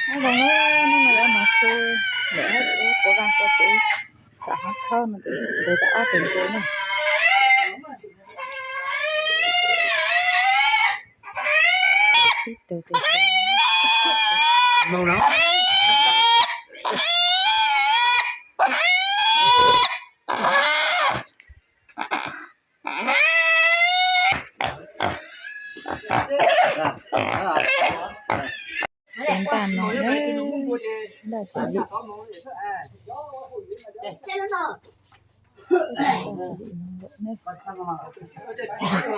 Nyob zoo na, hnub no yuav mus khu lawm, puas vaj puas tsev, tam hov khawb no ntev tau ob teg ntsia na. Tib tug tes Ces npaj no na,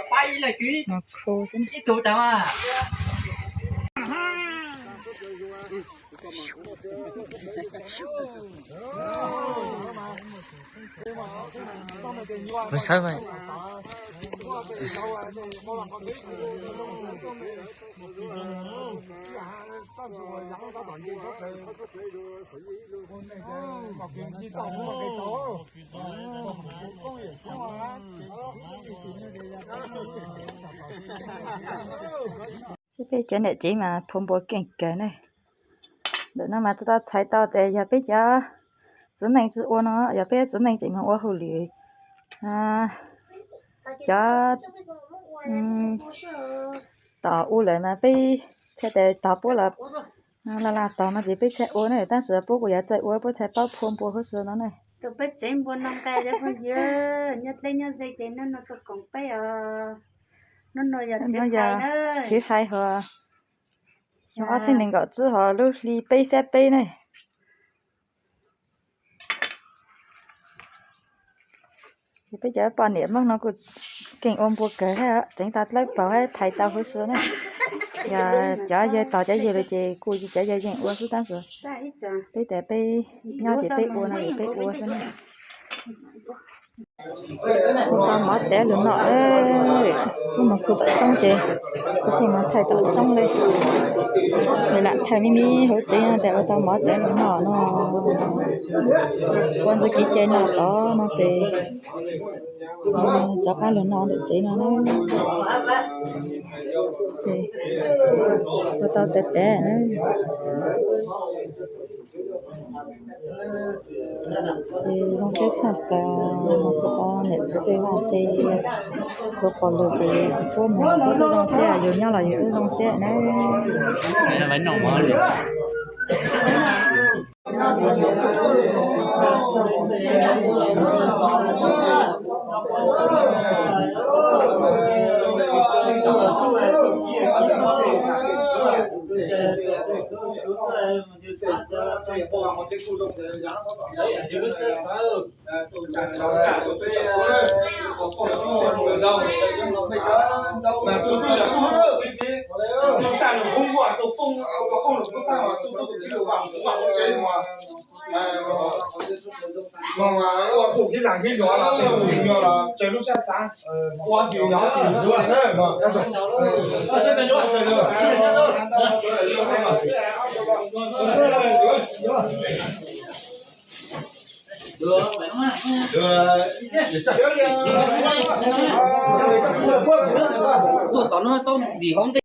npaj tsev li. Mus khu xwb. Mus sawv mas. Peb cov niam tsev mas phua npua keej kawg ne. Ntawm no mas tsis tau txhais tau tias yog peb cov txiv neej tsis ua no, yog peb txiv neej tseem mus ua hauj lwm, cov tos ua lawm mas peb txhais tes tos puab los laj laj tos no ces peb txhais ua na, tab sis puab kuj yuav txawj ua, puab txhais paub phua npua huv si no na. Tus peb tsev npua no nqaij phooj ywg, nyob dleb nyob ze ces hnub no tuaj koom peb os. Hnub no yog khwv hais hos xyoo ob txhiab nees nkaum tsib hos lub hli peb xab peb ne. Ces peb cov poj niam Hmoob no kuj keej ua npua kawg thiab, tseev tau dlawb paug thiab phais tau huv si na. Yog cov yawg tos cov yawg lawm ces kuj yog cov yawg yeej ua xwb tab sis peb tias peb nyob ces peb ua no ces peb ua xwb na. Ua tau mov tev los no, wb mus khu tom roob ces kuv xij mus thaij tom roob li. Nws lam thaij me me hauv tsev no tias ua tau mov tev los no no. Ua ntxuav kev cai no tod no ces rov qab los no ntawm tsev no na. Ces ua tau tev tev na. Ces zoo siab tshaj plaws mus kuv ob niam txiv tej vaj tse, kuv pom lawm ces kuv tuaj mus kuv twb zoo siab, yus nyob los yus twb zoo siab na. Tuaj tom no tau ntim hauv